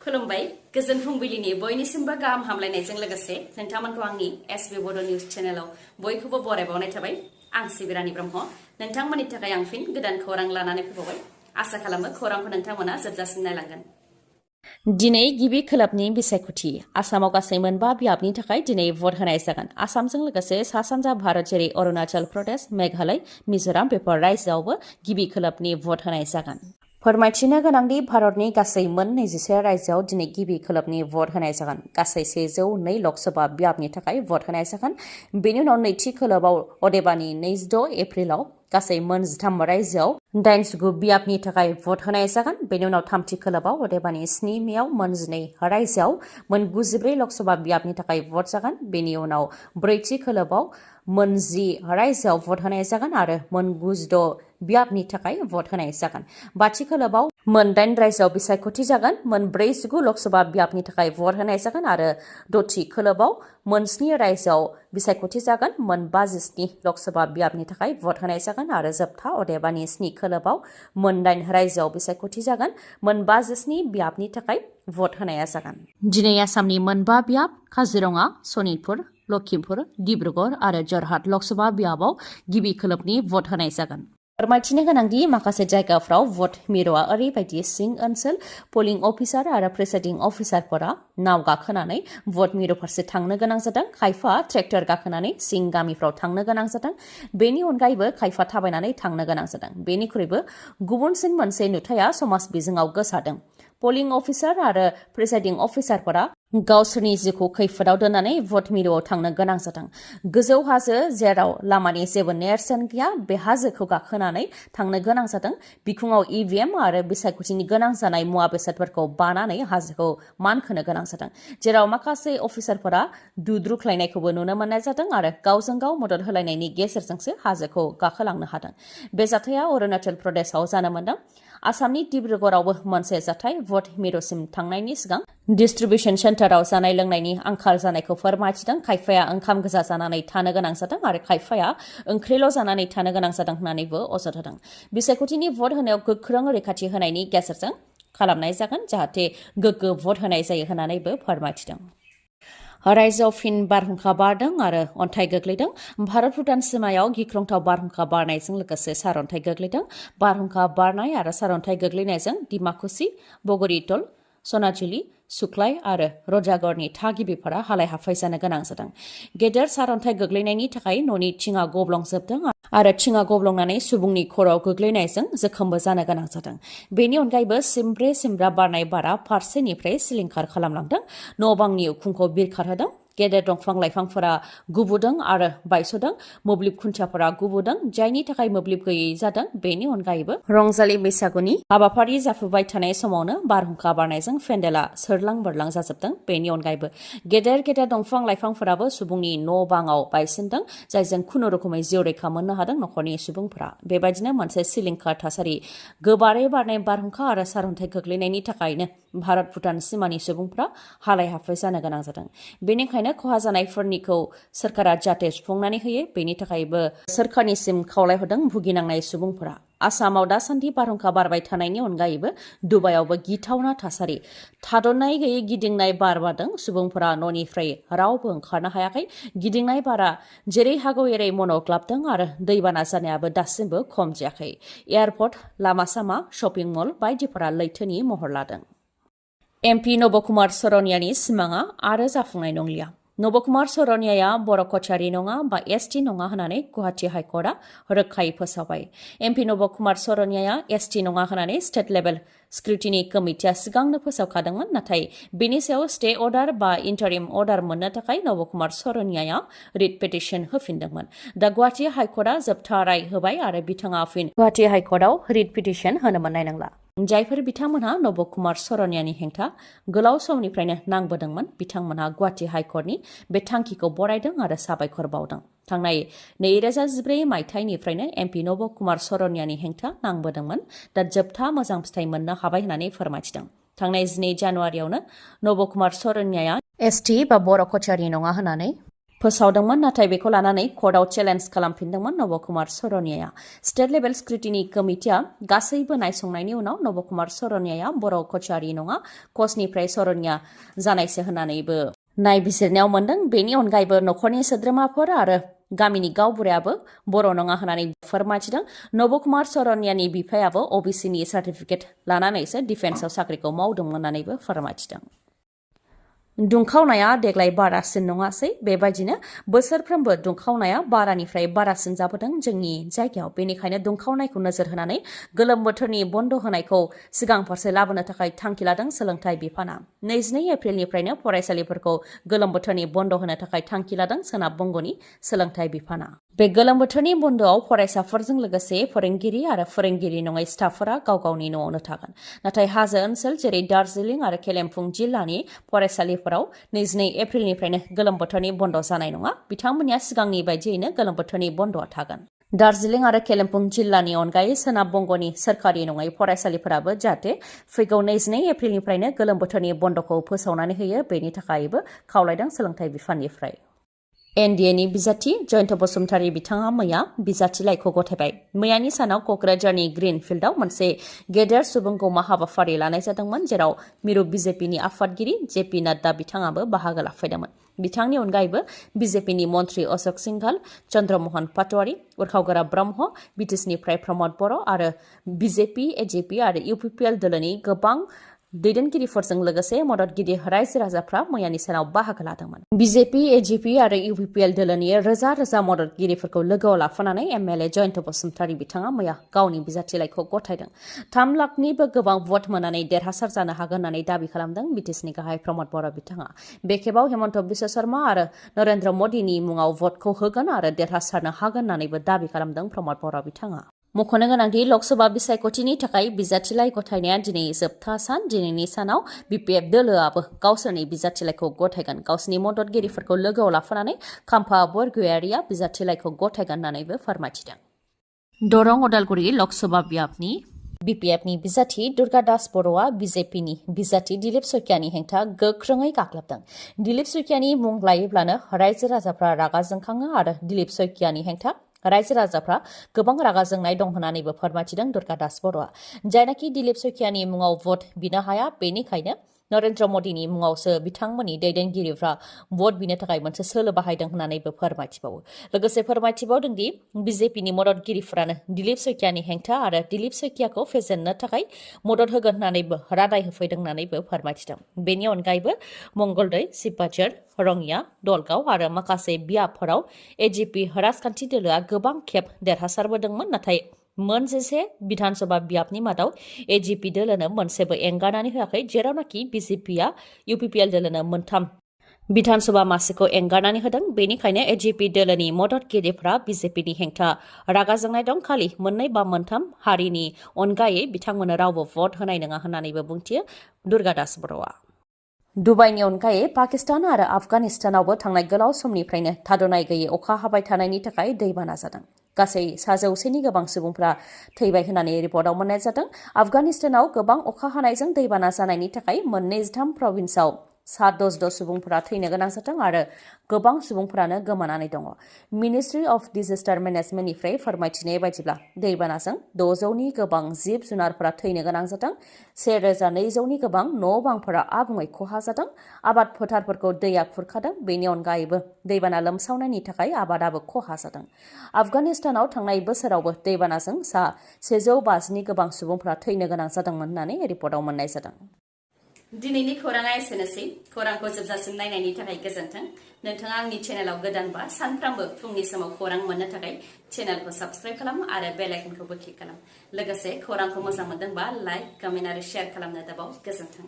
खुलुमबाय गोजोन फुंबिलिनि बयनिसिमबो गाहाम हामलायनायजों लोगोसे नोंथांमोनखौ आंनि एसबी बड निउज चेनेलाव बयखौबो बरायबावनाय थाबाय। आं सिबि रानी ब्रह्म नोंथांमोननि थाखाय आं फिन गोदान खौरां लानानै फैबावबाय। आसा खालामो खौरांखौ नोंथांमोना जोबजासिम नायलांगोन। दिनै गिबि खोलोबनि बिसायख'थि आसामाव गासै मोनबा बियाबनि थाखाय दिनै भट होनाय जागोन। आसामजों लोगोसे सा सानजा भारत जेरै अरुणाचल प्रदेश, मेघालय, मिजोराम बेफोर रायजोआवबो गिबि खोलोबनि भट होनाय जागोन। फोरमायथिनो गोनांदि भारतनि गासै मोन 24 रायजोआव दिनै गिबि खोलोबनि भट होनाय जागोन। गासै 102 लकसभा बियाबनि थाखाय भट होनाय जागोन। बेनि उनाव नैथि खोलोबाव अदेबानि 26 एप्रिलाव गासै मोन 13 रायजोआव 89 बियाबनि थाखाय भट होनाय जागोन। बेनि उनाव थामथि खोलोबाव अदेबानि 7 मेआव मोन 12 रायजोआव मोन 94 लकसभा बियाबनि थाखाय भट जागोन। बेनि उनाव ब्रैथि खोलोबाव मोन 10 रायजोआव भट होनाय जागोन आरो मोन 96 बियाबनि थाखाय भट होनाय जागोन। बाथि खोलोबाव मोन 8 रायजोआव बिसायख'थि जागोन। मोन 49 लकसभा बियाबनि थाखाय भट होनाय जागोन आरो दथि खोलोबाव मोन 7 रायजोआव बिसायख'थि जागोन। मोन 57 लकसभा बियाबनि थाखाय भट होनाय जागोन आरो जोबथा अदेबानि 7 खोलोबाव मोन 8 रायजोआव बिसायख'थि जागोन। मोन 57 बियाबनि थाखाय भट होनाया जागोन। दिनै आसामनि मोनबा बियाब काजिरङा, सनितपुर, लखिमपुर, डिब्रुगड़ आरो जरहाट लकसभा बियाबाव गिबि खोलोबनि भट होनाय जागोन। फोरमायथिनो गोनांदि माखासे जायगाफ्राव भट मिरुआ ओरैबायदि सिं ओनसोल पलिं अफिसार आरो प्रिसाइडिं अफिसारफोरा नाव गाखोनानै भट मिरु फारसे थांनो गोनां जादों। खायफा ट्रेक्टर गाखोनानै सिं गामिफ्राव थांनो गोनां जादों। बेनि अनगायैबो खायफा थाबायनानै थांनो गोनां जादों। बेनिख्रुइबो गुबुनसिन मोनसे नुथाया समाज बिजोङाव गोसारदों। पलिं अफिसार आरो प्रिसाइडिं अफिसारफोरा गावसोरनि जिउखौ खैफोदाव दोननानै भट मिरुआव थांनो गोनां जादों। गोजौ हाजो जेराव लामानि जेबो नेरसोन गैया बे हाजोखौ गाखोनानै थांनो गोनां जादों। बिखुङाव EVM आरो बिसायख'थिनि गोनां जानाय मुवा बेसादफोरखौ बानानै हाजोखौ मानखोनो गोनां जादों। जेराव माखासे अफिसारफोरा दुद्रुख्लायनायखौबो नुनो मोननाय जादों आरो गावजों गाव मदद होलायनायनि गेजेरजोंसो हाजोखौ गाखोलांनो हादों। बे जाथाया अरुणाचल प्रदेशआव जानो मोनदों। आसामनि डिब्रुगड़आवबो मोनसे जाथाय भट मिरुसिम थांनायनि सिगां डिस्ट्रिबिउसन सेन्टाराव जानाय लोंनायनि आंखाल जानायखौ फोरमायथिदों। खायफाया ओंखाम गोजा जानानै थानो गोनां जादों आरो खायफाया ओंख्रिल' जानानै थानो गोनां जादों होननानैबो अजद होदों। बिसायख'थिनि भट होनायाव गोख्रों रैखाथि होनायनि गेजेरजों खालामनाय जागोन जाहाथे गोग्गो भट होनाय जायो होननानैबो फोरमायथिदों। रायजोआव फिन बारहुंखा बारदों आरो अन्थाइ गोग्लैदों। भारत भुटान सिमायाव गिख्रंथाव बारहुंखा बारनायजों लोगोसे सारअन्थाइ गोग्लैदों। बारहुंखा बारनाय आरो सारअन्थाइ गोग्लैनायजों डिमाकुसि, बगरिटल, सनाझुली, सुक्लाय आरो रजागड़नि थागिबिफोरा हालाय हाफाय जानो गोनां जादों। गेदेर सारअन्थाइ गोग्लैनायनि थाखाय न'नि थिङा गब्लंजोबदों आरो थिङा गब्लंनानै सुबुंनि खर'आव गोग्लैनायजों जोखोमबो जानो गोनां जादों। बेनि अनगायैबो सिमब्रे सिमब्रा बारनाय बारा फारसेनिफ्राय सिलिंखार खालामलांदों। न' बांनि उखुमखौ बिरखारहोदों। गेदेर दंफां लाइफांफोरा गुबुदों आरो बायस'दों। मोब्लिब खुन्थियाफोरा गुबुदों जायनि थाखाय मोब्लिब गैयै जादों। बेनि अनगायैबो रंजालि बैसागुनि हाबाफारि जाफुबाय थानाय समावनो बारहुंखा बारनायजों पेन्डेला सोरलां बोरलां जाजोबदों। बेनि अनगायैबो गेदेर गेदेर दंफां लाइफांफोराबो सुबुंनि न' बाङाव बायसिनदों जायजों खुनुरुखुमै जिउ रैखा मोननो हादों नखरनि सुबुंफोरा। बेबायदिनो मोनसे सिलिंखार थासारि गोबारै बारनाय बारहुंखा आरो सारअन्थाइ गोग्लैनायनि थाखायनो भारत भुटान सिमानि सुबुंफोरा हालाय हाफाय जानो गोनां जादों। बेनिखायनो खहा जानायफोरनिखौ सोरखारा जाहाथे सुफुंनानै होयो बेनि थाखायबो सोरखारनिसिम खावलायहरदों भुगिनांनाय सुबुंफोरा। आसामाव दासान्दि बारहुंखा बारबाय थानायनि अनगायैबो दुबाइयावबो गिथावना थासारि थाद'नाय गैयै गिदिंनाय बार बारदों। सुबुंफोरा न'निफ्राय रावबो ओंखारनो हायाखै। गिदिंनाय बारा जेरै हागौ एरै मन'ग्लाबदों आरो दैबाना जानायाबो दासिमबो खम जायाखै। एयारपर्ट, लामा सामा, शपिं मल बायदिफोरा लैथोनि महर लादों। MP नबकुमार सरनियानि सिमाङा आरो जाफुंनाय नंलिया। नबकुमार सरनियाया बर' कचारी नङा बा ST नङा होननानै गुवाहाटी हाइकर्टआ रोखायै फोसावबाय। MP नबकुमार सरनियाया ST नङा होननानै स्टेट लेभेल स्क्रुटिनि कमिटिया सिगांनो फोसावखादोंमोन। नाथाय बेनि सायाव स्टे अर्डार बा इन्टारिम अर्डार मोननो थाखाय नबकुमार सरनियाया रिट पिटिशन होफिनदोंमोन। दा गुवाहाटी हाइकर्टआ जोबथा राय होबाय आरो बिथाङा फिन गुवाहाटी हाइकर्टआव रिट पिटिशन होनो मोननाय नंला। जायफोर बिथांमोनहा नबकुमार सरनियानि हेंथा गोलाव समनिफ्रायनो नांबोदोंमोन बिथांमोनहा गुवाहाटी हाइकर्टनि बे थांखिखौ बरायदों आरो साबायखर बावदों। थांनाय 2014 मायथाइनिफ्रायनो MP नबकुमार सरनियानि हेंथा नांबोदोंमोन। दा जोबथा मोजां फिथाइ मोननो हाबाय होननानै फोरमायथिदों। थांनाय 12 जानुवारियावनो नबकुमार सरनियाया ST बा बर' कचारी नङा होननानै फोसावदोंमोन नाथाय बेखौ लानानै कर्टआव चेलेन्ज खालामफिनदोंमोन नबकुमार सरनियाया स्टेट लेभेल स्क्रुटिनि कमिटिया गासैबो नायसंनायनि उनाव नबकुमार सरनियाया बर' कचारी नङा कचनिफ्राय सरनिया जानायसो होननानैबो नायबिजिरनायाव मोनदों। बेनि अनगायैबो नखरनि सोद्रोमाफोर आरो गामिनि गावबुरायाबो बर' नङा होननानै फोरमायथिदों। नबकुमार सरनियानि बिफायाबो ओबिसिनि सार्टिफिकेट लानानैसो डिफेन्सआव साख्रिखौ मावदोंमोन होननानैबो फोरमायथिदों। दुंखावनाया देग्लाय बारासिन नङासै बेबायदिनो बोसोरफ्रोमबो दुंखावनाया बारानिफ्राय बारासिन जाबोदों जोंनि जायगायाव। बेनिखायनो दुंखावनायखौ नोजोर होनानै गोलोम बोथोरनि बन्द होनायखौ सिगां फारसे लाबोनो थाखाय थांखि लादों सोलोंथाइ बिफाना। 22 एप्रिलनिफ्रायनो फरायसालिफोरखौ गोलोम बोथोरनि बन्द होनो थाखाय थांखि लादों सोनाब बंगनि सोलोंथाइ बिफाना। बे गोलोम बोथोरनि बन्दआव फरायसाफोरजों लोगोसे फोरोंगिरि आरो फोरोंगिरि नङै स्टाफफोरा गाव गावनि न'आवनो थागोन। नाथाय हाजो ओनसोल जेरै दार्जिलिं आरो केलेम्पुं जिल्लानि फरायसालिफोराव 22 एप्रिलनिफ्रायनो गोलोम बोथोरनि बन्द जानाय नङा। बिथांमोननिया सिगांनि बायदियैनो गोलोम बोथोरनि बन्दआ थागोन। दार्जिलिं आरो केलेम्पुं जिल्लानि अनगायै सोनाब बंगनि सोरखारि नङै फरायसालिफोराबो जाहाथे फैगौ 22 एप्रिलनिफ्रायनो गोलोम बोथोरनि बन्दखौ फोसावनानै होयो बेनि थाखायबो खावलायदों सोलोंथाइ बिफाननिफ्राय। एनडिएनि बिजाथि जयन्त बसुमतारी बिथाङा मैया बिजाथि लाइखौ गथायबाय। मैयानि सानाव कक्राझारनि ग्रीन फिल्डआव मोनसे गेदेर सुबुंगौमा हाबाफारि लानाय जादोंमोन जेराव मिरु बिजेपिनि आफादगिरि जेपि नाड्डा बिथाङाबो बाहागो लाफैदोंमोन। बिथांनि अनगायैबो बिजेपिनि मन्त्रि अशोक सिंघाल, चन्द्रमोहन पाटवारी, उर्खावगोरा ब्रह्म, बिटिसिनिफ्राय प्रमद बर' आरो बिजेपि, एजेपि आरो UPPL दोलोनि गोबां दैदेनगिरिफोरजों लोगोसे मददगिरि रायजो राजाफ्रा मैयानि सानाव बाहागो लादोंमोन। बिजेपि, एजेपि आरो UPPL दोलोनि रोजा रोजा मददगिरिफोरखौ लोगोआव लाफानानै MLA जयन्त बसुमतारी बिथाङा मैया गावनि बिजाथि लाइखौ गथायदों। 3 लाखनिबो गोबां भट मोननानै देरहासार जानो हागोन होननानै दाबि खालामदों बिटिसिनि गाहाय प्रमद बर' बिथाङा। बे खेबाव हेमन्त बिश्व शर्मा आरो नरेन्द्र मदिनि मुङाव भटखौ होगोन आरो देरहासारनो हागोन होननानैबो दाबि खालामदों प्रमद बर' बिथाङा। मख'नो गोनांदि लकसभा बिसायख'थिनि थाखाय बिजाथिलाइ गथायनाया दिनै जोबथा सान। दिनैनि सानाव BPF दोलोआबो गावसोरनि बिजाथिलाइखौ गथायगोन। गावसोरनि मददगिरिफोरखौ लोगोआव लाफानानै खाम्फा बरगयारिया बिजाथिलाइखौ गथायगोन होननानैबो फोरमायथिदों। दरं उदालगुरि लकसभा बियाबनि BPFनि बिजाथि दुर्गा दास बर'आ BJPनि बिजाथि दिलीप सयकियानि हेंथा गोख्रोङै गाग्लोबदों। दिलीप सयकियानि मुं लायोब्लानो रायजो राजाफ्रा रागा जोंखाङो आरो दिलीप सयकियानि हेंथा रायजो राजाफ्रा गोबां रागा जोंनाय दं होननानैबो फोरमायथिदों दुर्गा दास बर'आ। जायनाखि दिलीप सयकियानि मुङाव भट बिनो हाया बेनिखायनो नरेन्द्र मदिनि मुङावसो बिथांमोननि दैदेनगिरिफ्रा भट बिनो थाखाय मोनसे सोलो बाहायदों होननानैबो फोरमायथिबावो। लोगोसे फोरमायथिबावदों दि बिजेपिनि मददगिरिफोरानो दिलीप सयकियानि हेंथा आरो दिलीप सयकियाखौ फेजेननो थाखाय मदद होगोन होननानैबो रादाय होफैदों होननानैबो फोरमायथिदों। बेनि अनगायैबो मंगलदै, शिबबाजार, रङिया, दलगाव आरो माखासे बियाबफोराव एजिपि राजखान्थि दोलोआ गोबां खेब देरहासारबोदोंमोन नाथाय मोनसेसे बिधानसभा बियाबनि मादाव एजिपि दोलोनो मोनसेबो एंगारनानै होआखै जेरावनाखि बिजेपिआ UPPL दोलोनो 3 बिधानसभा मासिखौ एंगारनानै होदों। बेनिखायनो एजिपि दोलोनि मददगिरिफ्रा बिजेपिनि हेंथा रागा जोंनाय दं। खालि 2 बा 3 हारिनि अनगायै बिथांमोननो रावबो भट होनाय नङा होननानैबो बुंथियो दुर्गा दास बर'आ। दुबाइनि अनगायै पाकिस्तान आरो आफगानिस्तानावबो थांनाय गोलाव समनिफ्रायनो थाद'नाय गैयै अखा हाबाय थानायनि थाखाय दैबाना जादों। गासै 100नि गोबां सुबुंफ्रा थैबाय होननानै रिपर्टआव मोननाय जादों। आफगानिस्तानाव गोबां अखा हानायजों दैबाना जानायनि थाखाय 23 प्रभिन्सआव 7 सुबुंफोरा थैनो गोनां जादों आरो गोबां सुबुंफोरानो गोमानानै दङ। मिनिस्ट्रि अफ डिजास्टार मेनेजमेन्टनिफ्राय फोरमायथिनाय बायदिब्ला दैबानाजों 600नि गोबां जिब जुनारफोरा थैनो गोनां जादों। 1200नि गोबां न' बांफोरा आबुङै खहा जादों। आबाद फोथारफोरखौ दैया खुरखादों। बेनि अनगायैबो दैबाना लोमसावनायनि थाखाय आबादाबो खहा जादों। आफगानिस्तानाव थांनाय बोसोरावबो दैबानाजों 150नि गोबां सुबुंफोरा थैनो गोनां जादोंमोन होननानै रिपर्टआव मोननाय जादों। दिनैनि खौराङा एसेनोसै। खौरांखौ जोबजासिम नायनायनि थाखाय गोजोन्थों। नोंथाङा आंनि चेनेलाव गोदानबा सानफ्रामबो फुंनि समाव खौरां मोननो थाखाय चेनेलखौ साबस्क्राइब खालाम आरो बेल आइकनखौबो क्लिक खालाम। लोगोसे खौरांखौ मोजां मोनदोंबा लाइक, कमेन्ट आरो शेयार खालामनो दाबाव। गोजोन्थों।